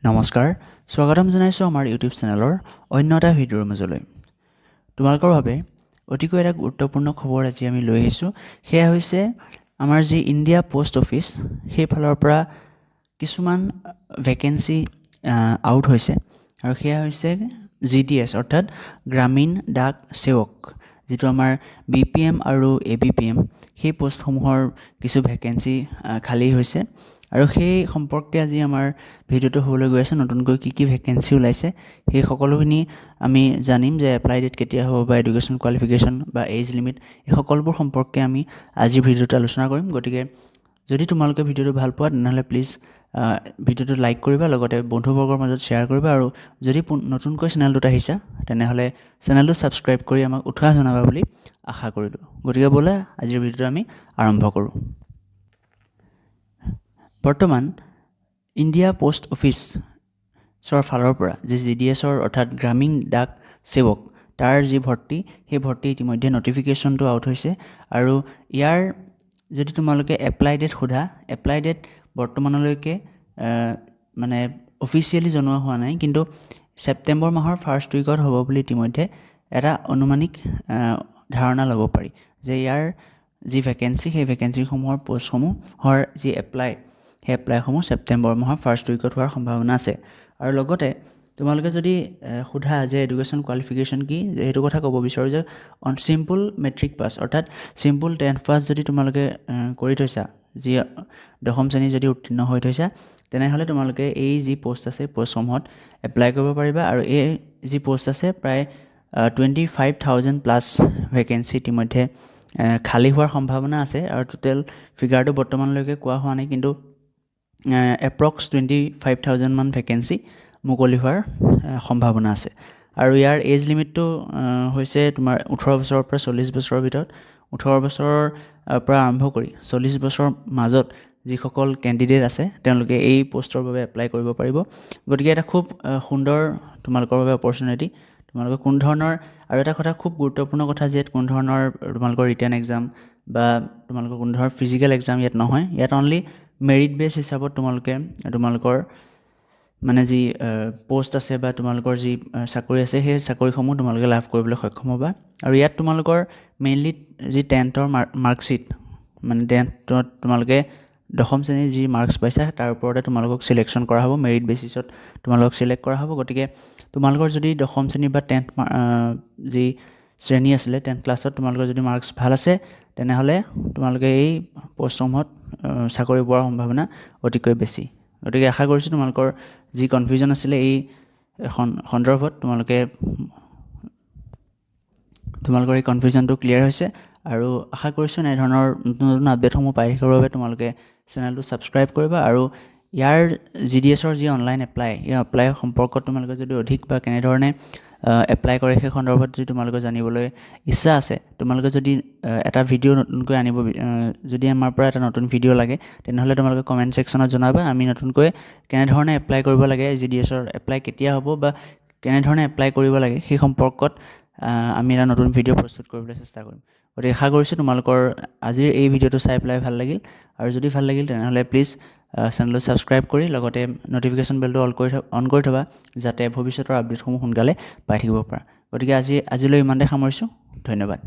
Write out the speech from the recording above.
নমস্কাৰ, স্বাগতম জনাইছোঁ আমাৰ ইউটিউব চেনেলৰ অন্য এটা ভিডিঅ'ৰ মাজলৈ। তোমালোকৰ বাবে অতিকৈ এটা গুৰুত্বপূৰ্ণ খবৰ আজি আমি লৈ আহিছোঁ। সেয়া হৈছে আমাৰ যি ইণ্ডিয়া প'ষ্ট অফিচ, সেইফালৰ পৰা কিছুমান ভেকেঞ্চি আউট হৈছে আৰু সেয়া হৈছে জিডিএছ, অৰ্থাৎ গ্ৰামীণ ডাক সেৱক, যিটো আমাৰ বিপিএম আৰু এবিপিএম, সেই প'ষ্টসমূহৰ কিছু ভেকেঞ্চি খালী হৈছে আৰু সেই সম্পৰ্কে আজি আমাৰ ভিডিঅ'টো হ'বলৈ গৈ আছে। নতুনকৈ কি কি ভেকেঞ্চি ওলাইছে, সেই সকলোখিনি আমি জানিম যে এপ্লাই ডেট কেতিয়া হ'ব বা এডুকেশ্যন কোৱালিফিকেশ্যন বা এজ লিমিট, এই সকলোবোৰ সম্পৰ্কে আমি আজিৰ ভিডিঅ'টো আলোচনা কৰিম। গতিকে যদি তোমালোকে ভিডিঅ'টো ভাল পোৱা, তেনেহ'লে প্লিজ ভিডিঅ'টো লাইক কৰিবা, লগতে বন্ধুবৰ্গৰ মাজত শ্বেয়াৰ কৰিবা আৰু যদি নতুনকৈ চেনেলটোত আহিছা, তেনেহ'লে চেনেলটো ছাবস্ক্ৰাইব কৰি আমাক উৎসাহ জনাবা বুলি আশা কৰিলোঁ। গতিকে ব'লা, আজিৰ ভিডিঅ'টো আমি আৰম্ভ কৰোঁ। বৰ্তমান ইণ্ডিয়া প'ষ্ট অফিচৰ ফালৰ পৰা যি জিডিএছৰ, অৰ্থাৎ গ্ৰামীণ ডাক সেৱক, তাৰ যি ভৰ্তি, সেই ভৰ্তি ইতিমধ্যে নটিফিকেশ্যনটো আউট হৈছে। আৰু ইয়াৰ যদি তোমালোকে এপ্লাই ডেট সোধা, এপ্লাই ডেট বৰ্তমানলৈকে মানে অফিচিয়েলি জনোৱা হোৱা নাই, কিন্তু ছেপ্টেম্বৰ মাহৰ ফাৰ্ষ্ট উইকত হ'ব বুলি ইতিমধ্যে এটা অনুমানিক ধাৰণা ল'ব পাৰি যে ইয়াৰ যি ভেকেঞ্চি, সেই ভেকেঞ্চিসমূহৰ প'ষ্টসমূহৰ যি এপ্লাই, সেই এপ্লাইসমূহ ছেপ্টেম্বৰ মাহৰ ফাৰ্ষ্ট উইকত হোৱাৰ সম্ভাৱনা আছে। আৰু লগতে তোমালোকে যদি সোধা যে এডুকেশ্যন কোৱালিফিকেশ্যন কি, সেইটো কথা ক'ব বিচাৰোঁ যে অন চিম্পুল মেট্ৰিক পাছ, অৰ্থাৎ চিম্পুল টেন্থ পাছ যদি তোমালোকে কৰি থৈছা, যি দশম শ্ৰেণী যদি উত্তীৰ্ণ হৈ থৈছা, তেনেহ'লে তোমালোকে এই যি প'ষ্ট আছে, প'ষ্টসমূহত এপ্লাই কৰিব পাৰিবা। আৰু এই যি প'ষ্ট আছে, প্ৰায় 25,000 প্লাছ ভেকেঞ্চি ইতিমধ্যে খালী হোৱাৰ সম্ভাৱনা আছে। আৰু টোটেল ফিগাৰটো বৰ্তমানলৈকে কোৱা হোৱা নাই, কিন্তু এপ্ৰক্স 25,000মান ভেকেঞ্চি মুকলি হোৱাৰ সম্ভাৱনা আছে। আৰু ইয়াৰ এজ লিমিটটো হৈছে তোমাৰ 18 বছৰৰ পৰা 40 বছৰৰ ভিতৰত। 18 বছৰৰ পৰা আৰম্ভ কৰি 40 বছৰৰ মাজত যিসকল কেণ্ডিডেট আছে, তেওঁলোকে এই প'ষ্টৰ বাবে এপ্লাই কৰিব পাৰিব। গতিকে এটা খুব সুন্দৰ তোমালোকৰ বাবে অপৰচুনিটি। তোমালোকে কোনো ধৰণৰ, আৰু এটা কথা খুব গুৰুত্বপূৰ্ণ কথা যে কোনো ধৰণৰ তোমালোকৰ ৰিটেন এক্সাম বা তোমালোকৰ কোনো ধৰণৰ ফিজিকেল এক্সাম ইয়াত নহয়। ইয়াত অনলি মেৰিট বেছ হিচাপত তোমালোকে তোমালোকৰ মানে যি প'ষ্ট আছে বা তোমালোকৰ যি চাকৰি আছে, সেই চাকৰিসমূহ তোমালোকে লাভ কৰিবলৈ সক্ষম হ'বা। আৰু ইয়াত তোমালোকৰ মেইনলি যি টেন্থৰ মাৰ্কশ্বিট, মানে টেন্থত তোমালোকে দশম শ্ৰেণীৰ যি মাৰ্কছ পাইছা, তাৰ ওপৰতে তোমালোকক চিলেকশ্যন কৰা হ'ব। মেৰিট বেচিছত তোমালোকক চিলেক্ট কৰা হ'ব। গতিকে তোমালোকৰ যদি দশম শ্ৰেণী বা টেন্থ যি শ্ৰেণী আছিলে, টেন্থ ক্লাছত তোমালোকৰ যদি মাৰ্কছ ভাল আছে, তেনেহ'লে তোমালোকে এই প'ষ্টসমূহত চাকৰি পোৱাৰ সম্ভাৱনা অতিকৈ বেছি। গতিকে আশা কৰিছোঁ তোমালোকৰ যি কনফিউজন আছিলে এই সন্দৰ্ভত, তোমালোকৰ এই কনফিউজনটো ক্লিয়াৰ হৈছে। আৰু আশা কৰিছোঁ এনেধৰণৰ নতুন নতুন আপডেটসমূহ পাই থাকিবৰ বাবে তোমালোকে চেনেলটো ছাবস্ক্ৰাইব কৰিবা। আৰু ইয়াৰ জিডিএছৰ যি অনলাইন এপ্লাই, এই এপ্লাই সম্পৰ্কত তোমালোকে যদি অধিক বা কেনেধৰণে এপ্লাই কৰে, সেই সন্দৰ্ভত যদি তোমালোকে জানিবলৈ ইচ্ছা আছে, তোমালোকে যদি এটা ভিডিঅ' নতুনকৈ আনিব, যদি আমাৰ পৰা এটা নতুন ভিডিঅ' লাগে, তেনেহ'লে তোমালোকে কমেণ্ট ছেকশ্যনত জনাবা। আমি নতুনকৈ কেনেধৰণে এপ্লাই কৰিব লাগে, জিডিএছৰ এপ্লাই কেতিয়া হ'ব বা কেনেধৰণে এপ্লাই কৰিব লাগে, সেই সম্পৰ্কত আমি এটা নতুন ভিডিঅ' প্ৰস্তুত কৰিবলৈ চেষ্টা কৰিম। গতিকে আশা কৰিছোঁ তোমালোকৰ আজিৰ এই ভিডিঅ'টো চাই পেলাই ভাল লাগিল। আৰু যদি ভাল লাগিল, তেনেহ'লে প্লিজ চেনেলটো ছাবস্ক্ৰাইব কৰি লগতে ন'টিফিকেশ্যন বেলটো অল কৰি অন কৰি থ'বা, যাতে ভৱিষ্যতৰ আপডেটসমূহ সোনকালে পাই থাকিব পাৰা। গতিকে আজিলৈ ইমানতে সামৰিছোঁ। ধন্যবাদ।